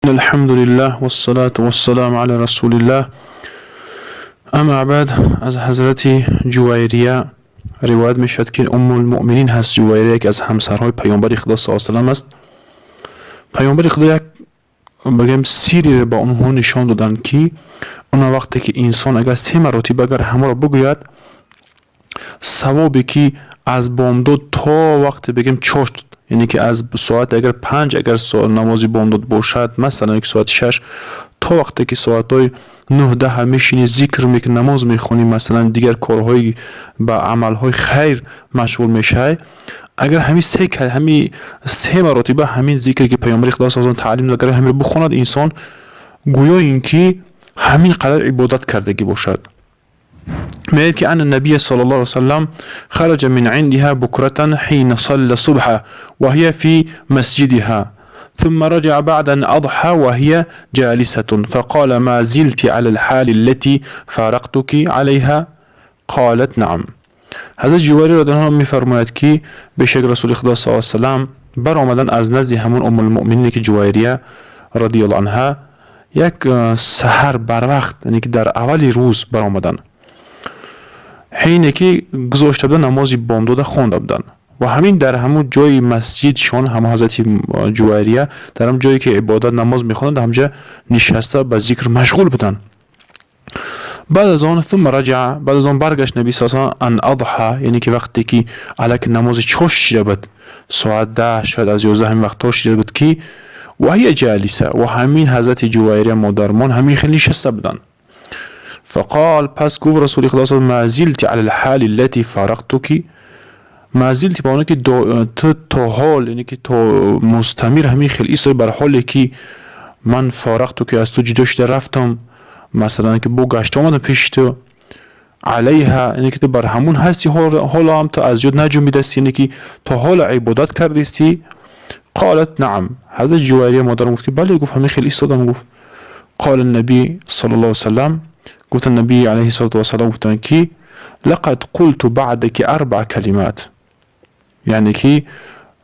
الحمد لله والصلاة والسلام على رسول الله. اما بعد، از حضرت جویریه روایت میشد که ام المؤمنین هست. جویریه یکی از همسرهای پیامبر خدا صلی الله علیه و است. پیامبر خدا یک بگم سیری را به اونها نشان دادند که اون وقتی که انسان اگر سه مراتب اگر همه را بگوید، ثوابی که از بامداد تا وقت بگیم چاشت، یعنی که از ساعت اگر 5 اگر نمازی بامداد باشد، مثلا یک ساعت 6 تا وقتی که ساعت های 9 10 میشینی ذکر میکنی، نماز میخونی، مثلا دیگر کارهای به عملهای خیر مشغول میشی، اگر همین سه مراتبه همین ذکری که پیامبر خدا صلی الله علیه و تعلیم داد، اگر همین بخواند انسان، گویا اینکه همین قدر عبادت کردگی باشد. میگه که أن النبي صلى الله عليه وسلم خرج من عندها بكرة حين صلى الصبح وهي في مسجدها، ثم رجع بعد أن أضحى وهي جالسة، فقال: ما زلت على الحال التي فارقتك عليها؟ قالت: نعم. حضرت جویریه رضی الله میفرماید که بی‌شک رسول خدا صلی الله علیه وسلم برآمدن از نزد همون ام المؤمنین که جویریه رضی الله عنها، یک سحر بر وقت، یعنی که در اول روز برآمدن، حینه که گذاشته بودن намози бомдода хонда буданд ва ҳамин дар ҳамун ҷои масҷидшон, ҳама ҳазрати Ҷувайрия дар ҳамун ҷое ки ибодат намоз мехонданд, ҳамҷа нишаста ба зикр машғул буданд. Баъд аз он ثم رجع، баъд аз он баргашт наби с أن أضحى، яъне ки вақте ки алаки намози чош шида буд, соат 10, шояд аз 11 ҳамин вақтҳо шида буд, ки وهي جالسة، ва ҳамин ҳазрати Ҷувайрия модармон ҳамин хел нишаста буданд. فقال، پس گفت رسول خدا صلی ما زلت على الحال التي فارقتك. ما زلت به که تو تا حال، یعنی که تا مستمر همین خیلی ایستادی بر حالی که من فارقتك، که از تو جدا شده رفتم، مثلا که بو گشت آمدم پیش تو، عليها، یعنی که تو بر همون هستی، حالا هم تو از جد نجنبیدستی، یعنی که تا حال عبادت کردیستی. قالت: نعم. حضرت جویریه مادرم گفت که بله، گفت همین خیلی ایستادم. گفت قال النبي صلى الله عليه وسلم، گفت النبی علیه الصلاة والسلام گفتن که لقد قلت بعدك اربع کلمات، یعنی که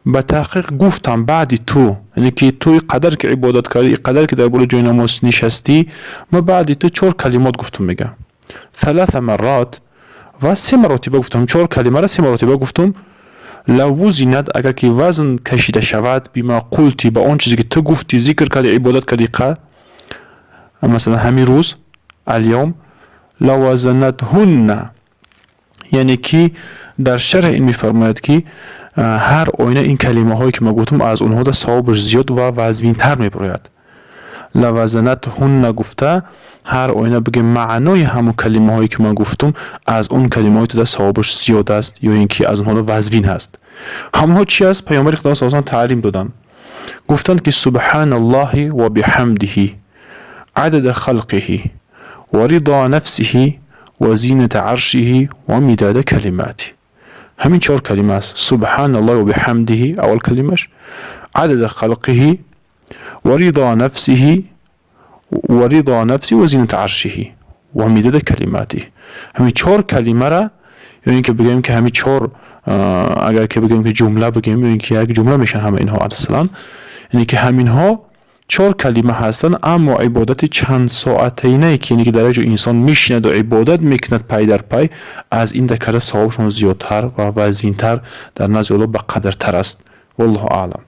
به تحقیق گفتم بعد تو، یعنی که تو قدر که عبادت کردی، قدر که در بالای جای نماز نشستی، ما بعد تو چهار کلمات گفتم. میگه ثلاث مرات و سه مراتبه گفتم، چهار کلمه را سه مراتبه گفتم. لو وزنت، اگر که وزن کشیده شود، بما قلت، به آن چیزی که تو گفتی، ذکر کردی، عبادت کردی، مثلا همین روز اليوم، لوزنتهن، یعنی که در شرح این میفرماید که هر آینه این کلمه هایی که ما گفتم از اونها در ثوابش زیاد و وزنین تر میبراید. لوزنتهن گفته هر آینه بگه معنای همون کلمه هایی که من گفتم از اون کلمه های در ثوابش زیاد است یا اینکه از اونها وزنین هست. همونها چی است؟ پیامبر خدا صلی الله تعلیم دادن، گفتند که سبحان الله و بحمده عدد خلقه ورضا نفسه وزینة عرشه ومداد کلماته. همین چهار کلمه است: سبحان الله و بحمده اول کلمش، عدد خلقه ورضا نفسه ورضا نفسه وزینة عرشه ومداد کلماته. همین چهار کلمه را، یا اینکه بگیم که همین چهار، اگر که بگیم که جمله بگیم، یا اینکه یک جمله میشن همه اینها اصلا، یعنی که همینها چهار کلمه هستند، اما عبادت چند ساعته نه که یعنی که در جا انسان میشیند و عبادت میکند پای در پای، از این دکره ثوابشون زیادتر و وزینتر در نزد الله به قدرتر است. والله اعلم.